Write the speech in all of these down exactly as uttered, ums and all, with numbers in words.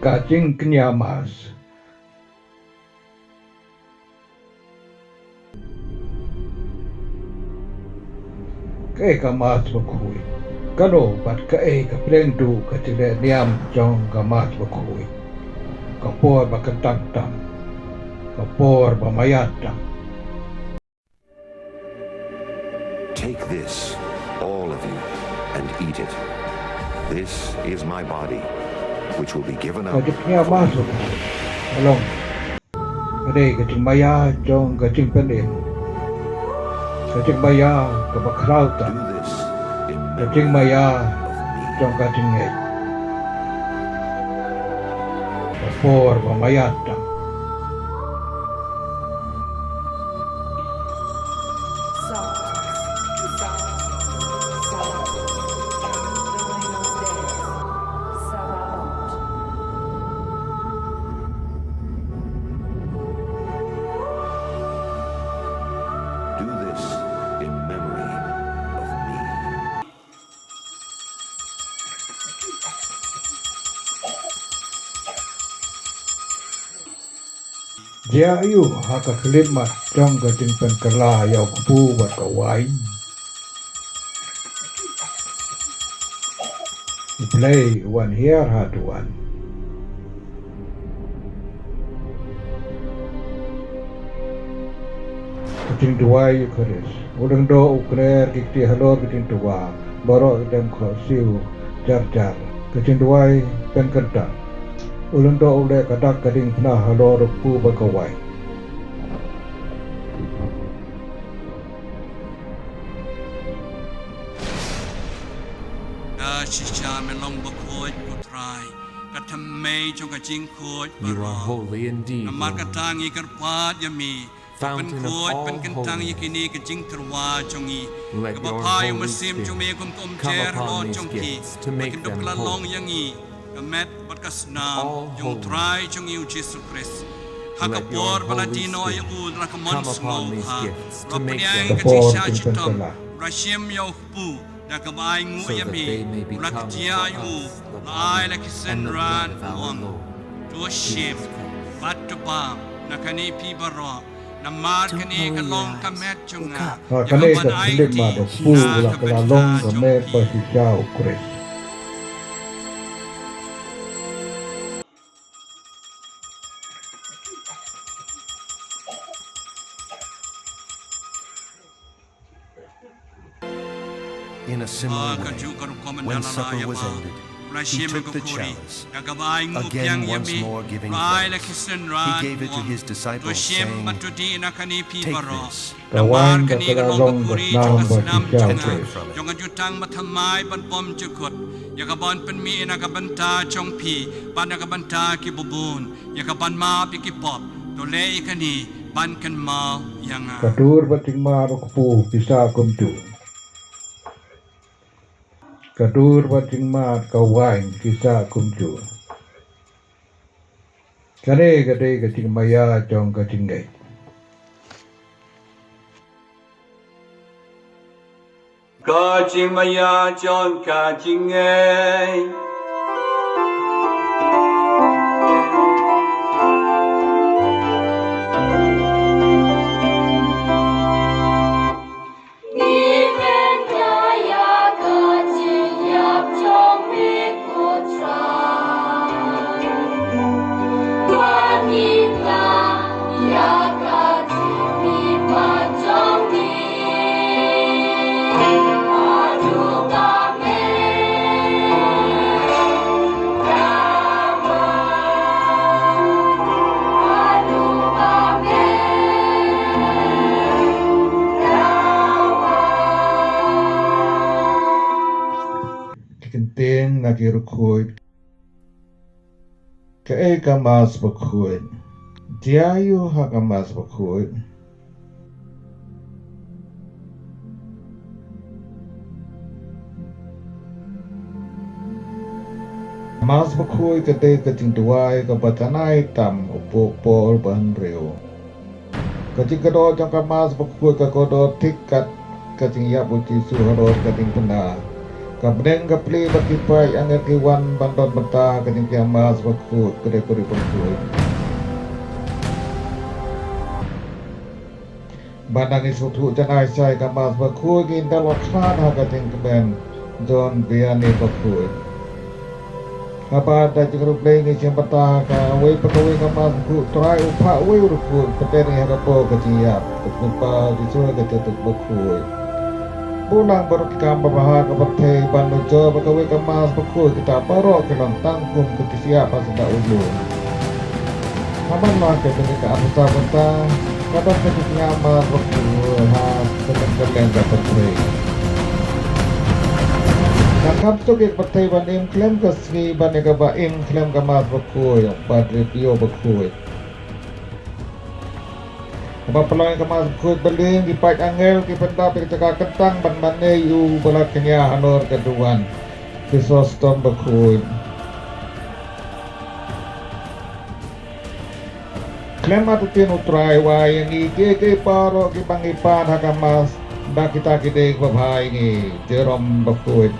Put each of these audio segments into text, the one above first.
Ka jingkñia Mass. Kaei ka Mass bakhuid? Kano bad kaei ka pdeng duh ka jingleh niam jong ka Mass bakhuid? Ka por ba kyntang tam, ka por ba maya tam. Take this, all of you, and eat it. This is my body, which will be given out. Ka jingkñia Mass bakhuid ka long ka dei ka jingmaya jong ka jingpynim, ka jingmaya kaba khraw tam, ka jingmaya jong ka jingngeit. Ka por ba maya tam. Do this in memory of me. Jia aiu ha ka khyllipmat jong ka jingpynkylla ïa u kpu bad ka waiñ? U Blei u wan hiar ha duwan. Ka jingduwai Eukharist. U Lyngdoh u kner ki kti halor ka jingduwai, baroh ki dem khohsiew jar jar. Ka jingduwai pynkyntang. U Lyngdoh u leh ka dak ka diengphna halor u kpu bad ka waiñ. Ka shisha me long bakhuid ko Trai, ka thymmei jong ka jingkhuid baroh. You are holy indeed, Lord. Namar kata ngi kyrpad ïa me, pynkhuid pynkyntang ïa kine ki jingtyrwa jong ngi, kaba phah ïa u mynsiem jong me kum ka umjer halor jong ki, ba kin dup kylla long ïa ngi ka met bad ka snam jong u Trai jong ngi u Jisu Khrist. Ha ka por ba la die noh ïa u da la ka mon sngewbha, u la pdiang ka jingshah shitom, u la shim ïa u kpu, da kaba ainguh ïa me, u la kjia ïa u, u la ai la ki synran, u ong, to shim bad to bam na kane phi baroh, namar kane ka long ka met jong nga, ïa ka ban aiti ïa ka bynta jong phi. In a similar way, when supper was ended, he took the chalice. Again, once more giving thanks, he gave it to his disciples, saying, "Take this, all of you, and drink from it. For this is my new covenant in my blood, which will be poured out for you for the forgiveness of sins." Ka waiñ ka la long ka snam ba shisha u Khrist. Jong ka jutang bathymmai ban bymjukut, ïa ka ban pynmih na ka bynta jong phi bad na ka bynta ki babun, ïa ka ban map ïa ki pop. To leh ïa kane ban kynmaw ïa nga. Ka dur bad jingmad u kpu ki sah kumjuh. Ka dur bad jingmad ka waiñ ki sah kumjuh. Kane ka dei ka jingmaïa jong ka jingngeit. Ka jingmaïa jong ka jingngeit. Ki kyntien na ki riewkhuid. Kaei ka Mass bakhuid? Jia aiu ha ka Mass bakhuid? Mass bakhuid ka dei ka jingduwai kaba janai tam u Pope Paul ba hynriew. Ka jingkordor jong ka Mass bakhuid ka kordor thik kat ka jingïap u Jisu halor ka diengphna. Ka bneng ka plie bad ki paid angel ki wan ban don bynta ha ka jingkñia Mass bakhuid, ka dei ka ri bakhuid. Bad ngi sngewthuh janai shai ka Mass bakhuid, ngi da la khlad ha ka jingkmen John Vianney bakhuid. Haba da jingkyrkhu Blei ngi shim bynta ha kawei pa kawei ka Mass bakhuid, U Trai u phah uwei u riewkhuid, pynbeit ngi ha ka bor ka jingïap, ka jingpynpaw Jisu ha ka jingtep bakhuid. Buh lang baroh ki kam babha ha ka pyrthei ban nujor bad kawei ka Mass bakhuid, kita baroh ki long tang kum ki jingïap ha sla u lum. Haman la ka jingkñia ka apostol bynta, ka don ka jingkñia Mass bakhuid ha ka jingkñia ka pyrthei. Ka kham suk ïa ka pyrthei ban im khlem ka sngi ban ïa kaba im khlem ka Mass bakhuid, bad ri pio bakhuid. Haba pynlong ïa ka Mass bakhuid ba lyngkhuid, ki paid angel ki pyndap ïa ka jaka kyntang ban mane ïa uba la kñia halor ka duwan Chrysostom bakhuid. Khlem artatien U Trai u ai ïa ngi kiei kiei baroh kiba ngi pan ha ka Mass, da kita ki dei kiba bha ïa ngi, Jerome bakhuid.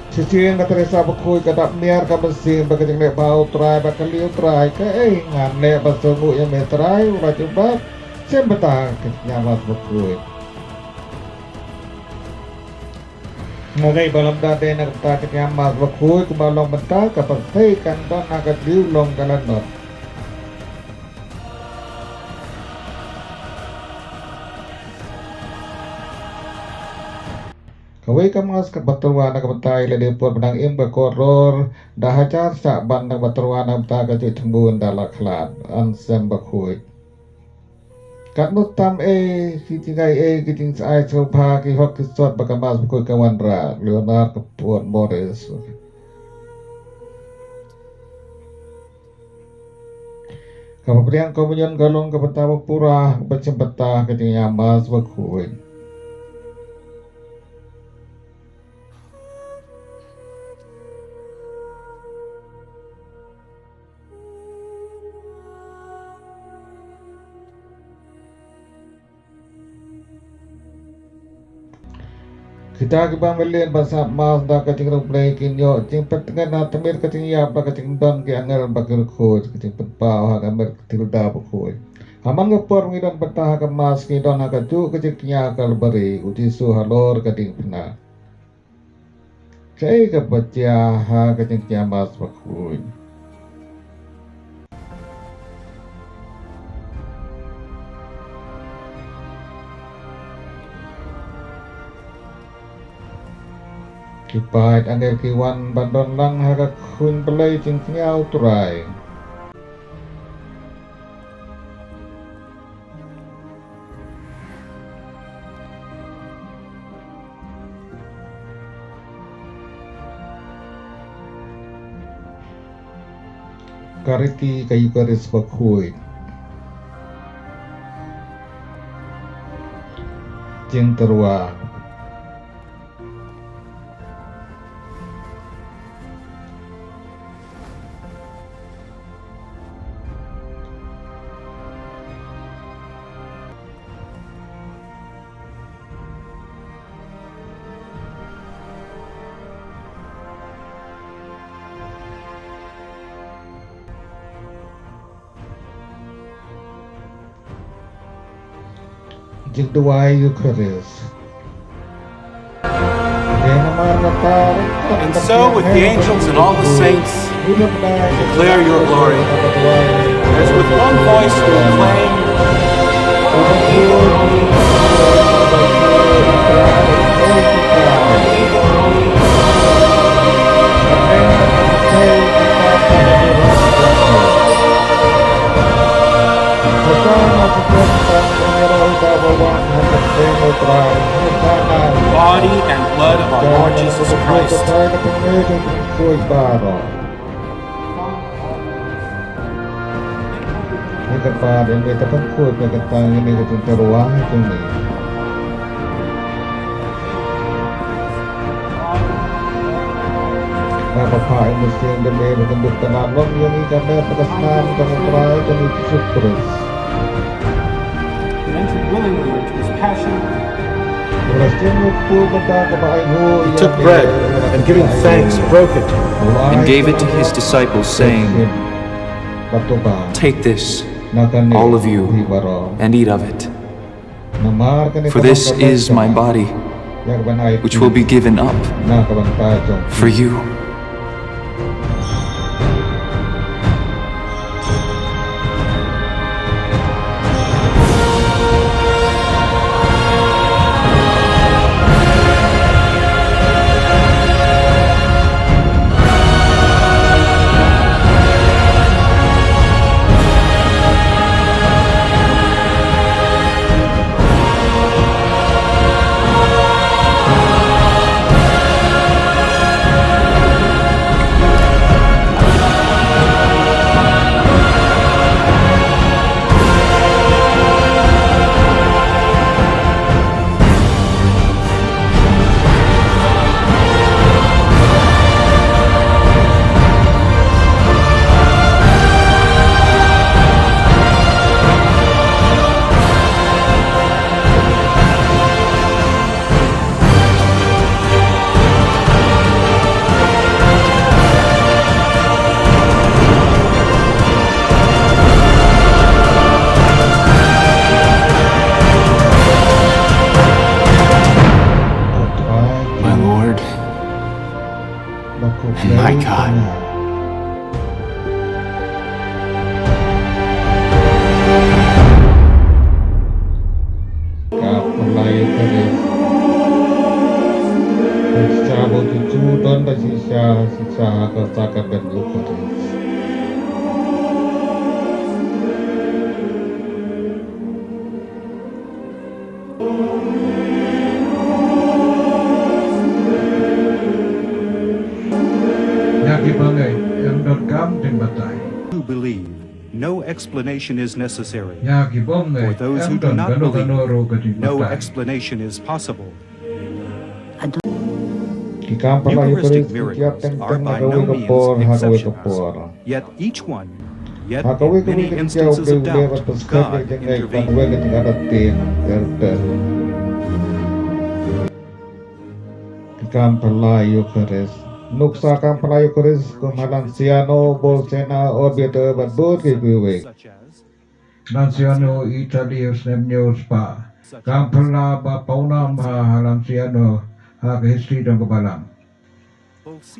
Shisien ka Teresa bakhuid ka dap miar ka mynsiem bad ka jingleh bha U Trai bad ka liang U Trai, kaei ngan leh ban sngewnguh ïa me Trai, u la jubab. Shim bynta ha ka jingkñia Mass bakhuid. Nga ngeit ba lada dei na ka bynta ka jingkñia Mass bakhuid kumba long mynta, ka pyrthei kan don ha ka juh long ka lanot. Kawei ka Mass kaba tyrwa na ka bynta ïa lade pud ba dang im ka koror, da hajar shah ban na kaba tyrwa na ka bynta ka juh thmu, ngi da la khlad. Anselm bakhuid. Katno tam ei ki jingai ei ki jingsai sngewbha, ki hok ki sot ba ka Mass bakhuid ka wanrah, Leonard Kyrpad Morris. Kaba pdiang komunion ka long ka bynta ba pura, ba shim bynta ka jingkñia Mass bakhuid. Kita kiba mlien ban sap Mass da ka jingkyrkhu Blei kin ïoh jingpyntngen ha tmier ka jingïap bad ka jingdon ki angel bad ki riewkhuid, ka jingpynpaw ha ka met ka Tilda bakhuid. Ha man ka por ngi don bynta ha ka Mass, ngi don ha ka juh ka jingkñia Kalbari, U Jisu halor ka diengphna. Kaei kaba jia ha ka jingkñia Mass bakhuid? Ki paid angel ki wan ban don lang ha ka khun blei jingkñia U Trai. Ka riti ka Eucharist bakhuid. Jingtyrwa. Jingduwai Eucharist. And so, with the angels and all the saints, we declare your glory. As with one voice we acclaim, body and blood of our Lord Jesus Christ. Ïa kata dei me, ta pynkhuid ïa kata, ïa me ka jingtyrwa jong me. Nga pynpaw ïa u Mynsiem da me ba kin dup tang lem ïa ngi, ka met bad ka snam jong U Trai jong ngi Jisu Khrist. Enter willingly into his He took bread, and giving thanks, broke it, and gave it to his disciples, saying, "Take this, all of you, and eat of it. For this is my body, which will be given up for you." My Lord and my God. Ka pynlai Eucharist. Pynshai ba u Jisu don ba shisha shisha ha ka sakramen Eucharist. Ïa ki bangeit, ym don kam jingbatai. To believe, no explanation is necessary. Ïa ki bangeit, ym don kano kano ruh ka jingbatai. For those who do not believe, no explanation is possible. Ki kam pynlai Eucharist ki ïa teng teng na kawei ka por ha kawei ka por. Yet each one, yet in many instances of doubt, God intervened. Ki kam pynlai Eucharist. Nuksa kam pynlai Eucharist kum ha Lanciano, Bolsena, Orvieto bad bun kiwei. Lanciano, Italy, u snem hynñiew spah. Kam pynlai ba pawnam ha, ha Lanciano ha ka history jong ka balang.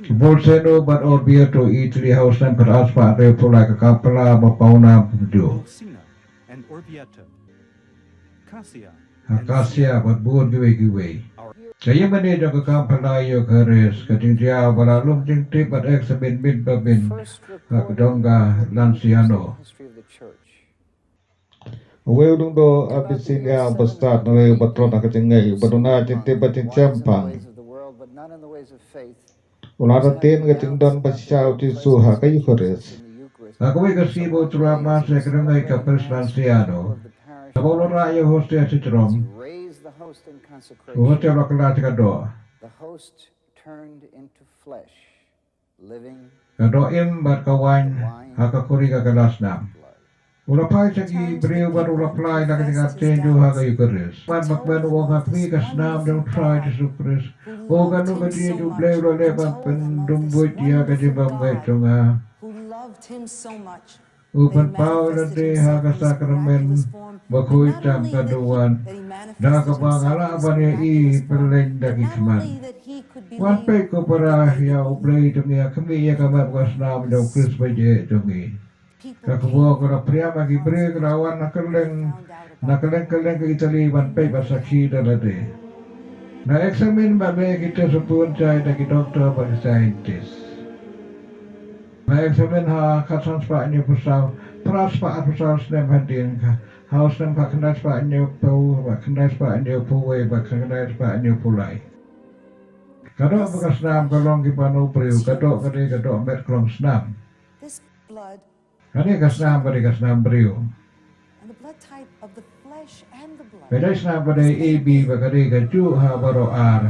Bolsena bad Orvieto, Italy, ha u snem khatar spah hynriewphew lai, ka kam pynlai ba pawnam kumjuh. Ha Cassia bad bun kiwei kiwei. Ka ïing mane jong ka kam pynlai Eucharist, ka jingjia ba la lum jingtip bad eksamin mynba mynmiet ha ka dong ka Lanciano. Uwei u lyngdoh Abyssinia, u bastad, uwei u ba trot ha ka jingngeit, uba duna jingtip bad jingshemphang. U la ktien ka jingdon ba shisha u Jisu ha ka Eucharist. Ha kawei ka sngi ba u tyrwa mass ïa ka jingngeit ka Priest Lanciano, haba u la rah ïa u hostia shi trom, u hostia u la kylla sha ka doh. Ka doh im bad ka waiñ ha ka khuri ka kylla snam. U la phai sha ki briew bad u la pynlai na ka jingïaid jingïaid ha ka Eucharist. Bad ba kmen u ong ha khmih ka snam jong u Trai Jisu Khrist. Ko kano ka jingïeit U Blei u la leh ban pyndum buit ïa ka jingbymngeit jong nga. U pynpaw ïa lade ha ka sakramen bakhuid tam ka duwan. Da kaba nga lah ban ïohi pynleit da ki khmat. Wan peit ko para ïa U Blei jong ngi, ha khmih ïa ka met bad ka snam jong u Khrist ba ïeit jong ngi. Ka khubor ka la pynïap ha ki briew, ka la wan na kylleng, na kylleng kylleng ka Italy ban peit bad sakhi da lade. La eksamin bad leh ki test bun jait da ki doktor bad ki scientist. La eksamin ha khatsan spah hynñiewphew saw, phra spah arphew saw snem hadien ka, ha u snem khatkhyndai spah hynñiewphew bad khyndai spah hynñiewphew wei bad khyndai spah hynñiewphew lai. Ka doh bad ka snam ka long ki pano briew, ka doh ka dei ka doh met klong snam. Kane ka snam ka dei ka snam briew. Kane ka snam ka dei A B bad ka dei kajuh ha baroh ar.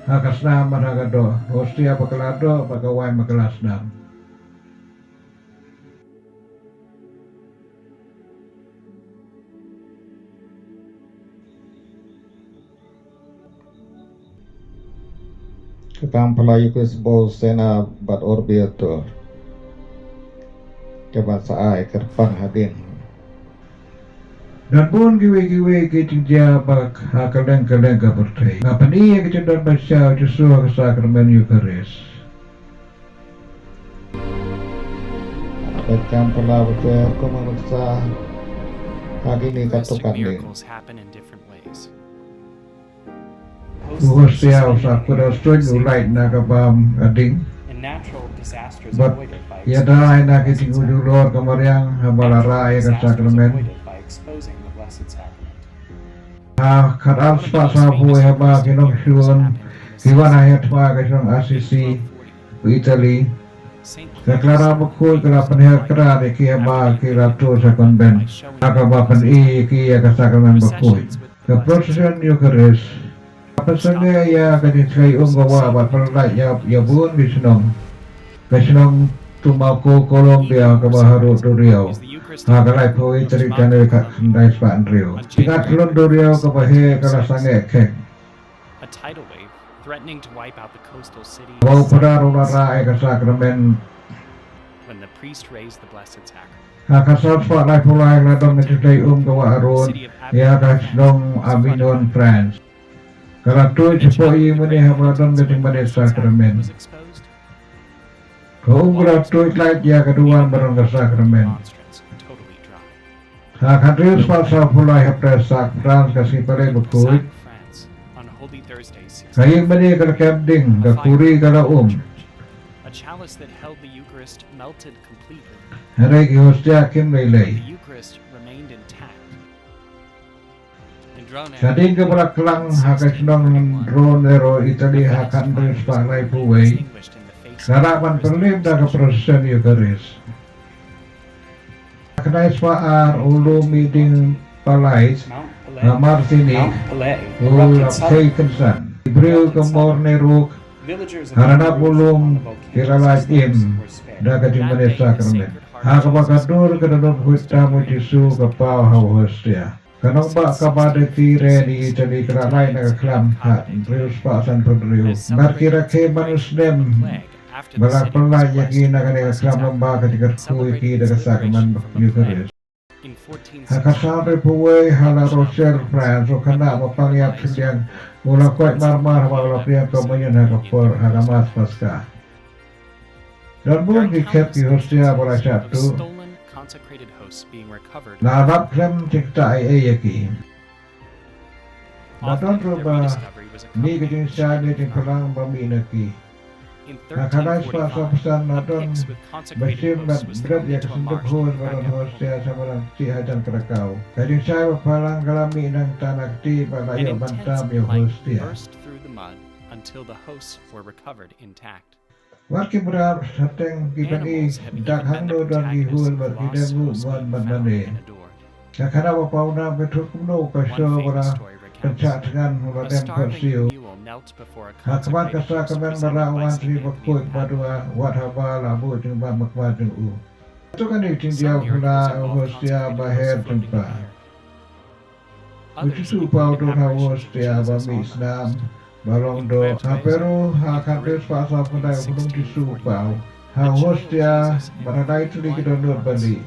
Ha ka snam bad ha ka doh, hostia ba kylla doh bad ka waiñ ba kylla snam. Ka kam phylla Eucharist Bosena bad Orbi et Orbi. Te ban sa ai kyrpang hadien. Don bun kiwei kiwei ki jingjia ba ha kylleng kylleng ka pyrthei. Nga pyni ïa ka jingdon ba shisha U Jisu ha ka sakramen Eucharist. Ka kam phylla ba shisha kumba mynta ha kine katto katne. U Hostia u sa kut ha suiñ, u lait na ka bam ka ding. Bad ïada ïa na ka jingjulor ka mariang haba la rah ïa ka sakramen. Ha khatar spah sawphew wei, haba ki nongshun ki wan ha heh thma ka shnong Assisi, Italy, ka Clara Bakhuid ka la pynhiar krat ïa ki haba ki la tuh sha convent, ha kaba pyni ïa ki ïa ka sakramen bakhuid. Ka procession Eucharist ka pynsangeh ïa ka jingshai um ka wah bad pynlait ïa, ïa bun ki shnong. Ka shnong Tumaco, Colombia, kaba harud duriaw ha ka laiphew wei tarik January khatkhyndai spah hynriew. Jingïaid khlun duriaw kaba heh ka la sangeh kheiñ. A tidal wave threatening to wipe out the coastal city. Ba u Phadar u la rah ïa ka sakramen. When the priest raised the Blessed Sacrament. Ha ka saw spah laiphew lai la don ka jingshai um ka wah Aaron ïa ka shnong Avignon, France. Ka la tuid shapoh ïing mane haba la don ka jingmane sakramen. Ka um ka la tuid lait ïa ka duwan ba don ka sakramen. Ha ka hynriew spah sawphew lai ha Prestaq, France, ka sngi Palei bakhuid, ka ïing mane ka la kep ding, ka kurim ka la um. A chalice that held the Eucharist melted completely. Hynrei ki hostia kim lei lei. The Eucharist remained intact. Ka ding kaba la klang ha ka shnong Ronero, Italy, ha ka hynriew spah laiphew wei, la lah ban pynlip da ka procession Eucharist. Ha ka khyndai spah ar, u lum mihding Palais ha Martinique u la pei kynsan. Ki briew ka Morne ruh ha ryngkat u lum ki la lait im da ka jingmane sakramen. Ha kaba ka dur ka dohnud khuid tam u Jisu ka paw ha u hostia. Ka nongbah kaba da ki reni Italy ka la lait na ka khlam ha hynriew spah sanphew hynriew. Bad ki rakhe man u snem ba la pynlait ïa ki na kane ka khlam lyngba ka jingkyrkhu ïa ki da ka sakramen Eucharist. Ha ka saw hynriewphew wei ha La Rochelle, France, u khynnah ba pang ïap shiliang u la koit marmar haba u la pdiang komunion ha ka por ha ka Mass Paska. Don bun ki khep ki hostia ba la shah tuh. La lap khlem jingktah ei ei ïa ki. La don ruh ba mih ka jingshai ne jingphalang ba mih na ki. Ha ka khyndai spah sawphew san la don ba shim bad bret ïa ka syndup host ba don hostia sha ba dang ktieh hajan ka rakaw. Ka jingshai ba phalang ka la mih nangta na kti bad la ïoh ban tam ïa u hostia. Wat ki mrad ha teng ki pyni dak hangno don ki host bad ki dem ruh ban ban mane. Ka khynnah ba paw nam ka ïathuh kumno ka shoh ba la pynshah thngan ba la dem khohsiew. Ha khmat ka sakramen ba rah u wan sha ki bakhuid bad u wad haba la buh jingbam ha khmat jong u. Katto katne ki jingjia u phylla u hostia ba her jingpang. U Jisu u paw dur ha u hostia ba mih snam ba long doh. Ha Peru ha ka hynriew spah sawphew khyndai u khunlung Jisu u paw ha u hostia bad ha Italy ki dohnud bali.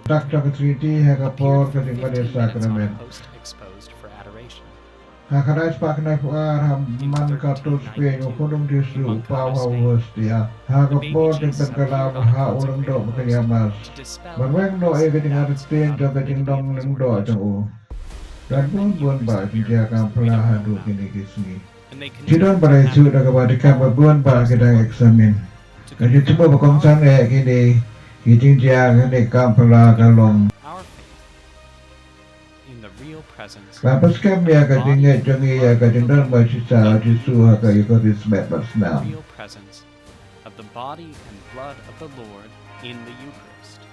Dak jong ka Trinity ha ka por ka jingmane sakramen. Ha ka khyndai spah khyndaiphew ar ha Moncayo, Spain, u khunlung Jisu u paw ha u hostia ha ka por jingpynkylla ha u lyngdoh ba kynja Mass. Ban weng noh ïa ka jingartatien jong ka jinglong lyngdoh jong u. Don bun bun bah jingjia kam phylla haduh kine ki sngi. Ki don ba la ïathuh da ka Vatican ba bun bah ki dang eksamin. Ka jingthmu ba kongsan eh kine ki jingjia kane ka kam phylla ka long. Ban pynskhem ïa ka jingngeit jong ngi ïa ka jingdon ba shisha u Jisu ha ka Eucharist met bad snam. Of the body and blood of the Lord in the Eucharist.